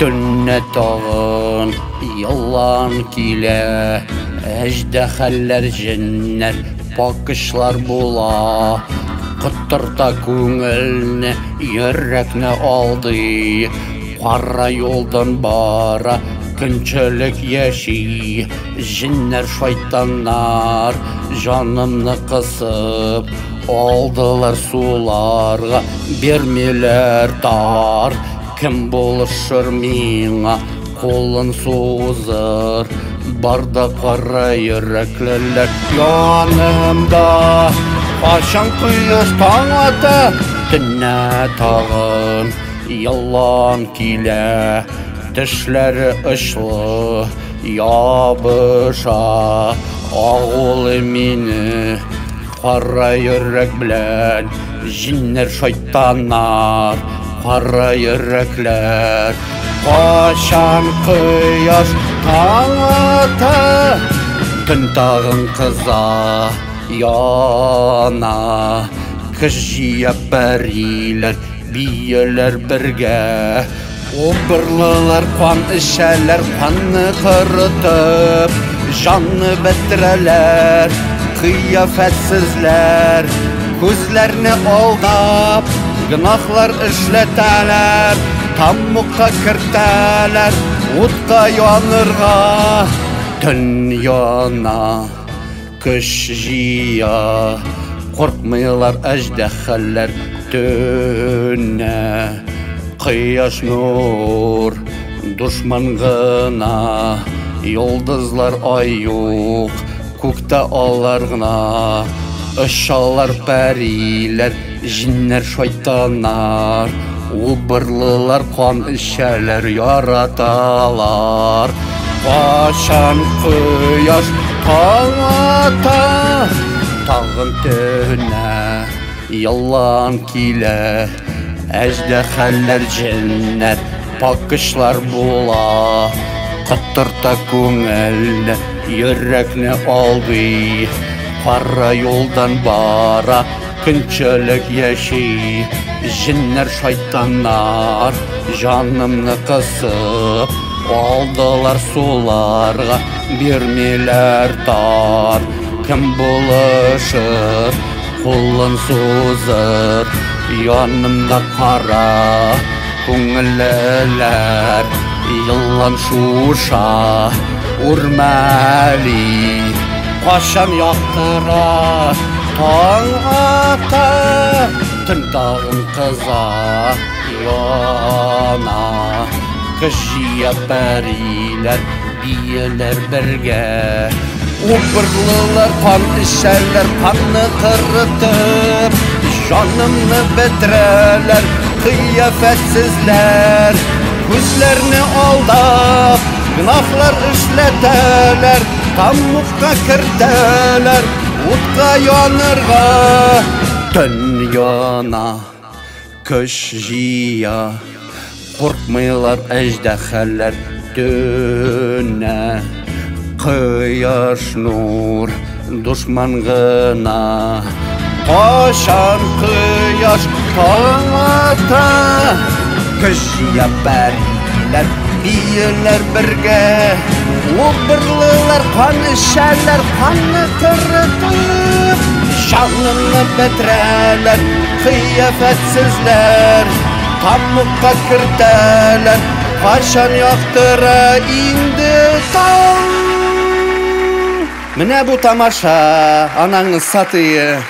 Төнне тагын елан килә, әҗдәхәлләр, җеннәр, пакычлар була. Котырта күңелне, йөрәкне алдый. Кара юлдан бара, көнчелек яши. Җеннәр, шайтаннар, җанымны кысып, алдылар суларга, бирмиләр тар. Кем булышыр миңа, кулын сузыр, бар да кара йөрәклеләр янымда. Качан кояш таң ата, төннә тагын елан килә, тешләре очлы, ябыша, агулы мине кара йөрәк белән җиннәр, шайтаннар, кара йөрәкләр. Качан кояш таң ата, төн тагын кыза, яна. Көч җыя пәриләр, бияләр бергә. Убырлылар кан эчәләр, канны корытып, җанны бетерәләр. Кыяфәтсезләр, күзләрне алдап, гөнаһлар эшләтәләр, таммукка кертәләр, утка янырга. Төн яна, көч җыя, куркмыйлар әҗдәхәлләр төннә. Кояш нур, дошман гына, йолдызлар ай юк, күктә алар гына. Очалар пәриләр, җиннәр, шайтаннар, убырлылар кан эчәләр, яраталар. Качан кояш таң ата, тагын төннә елан килә, әҗдәхәлләр, җеннәр, пакычлар була. Котырта күңелне, йөрәкне алдый, кара юлдан бара, көнчелек яши. Җеннәр, шайтаннар, җанымны кысып, алдылар суларга, бирмиләр тар. Кем булышыр, кулын сузыр, янымда кара күңеллеләр. Елан шуша, үрмәли, качан яктыра, таң ата, төн тагын кыза, яна. Көч җыя пәриләр, бияләр бергә. Убырлылар кан эчәләр, канны корытып, җанымны бетерәләр, кыяфәтсезләр. Күзләрне алдап, гөнаһлар эшләтәләр, таммукка кертәләр, утка янырга. Төн яна, көч җыя, куркмыйлар әҗдәхәлләр төннә. Кояш нур, дошман гына. Качан кояш таң ата, көч җыя пәриләр, бияләр бергә. Убырлылар кан эчәләр, канны корытып, җанымны бетерәләр, кыяфәтсезләр. Таммукка кертәләр, качан яктыра инде таң. Менә бу тамаша, анаңны сатые.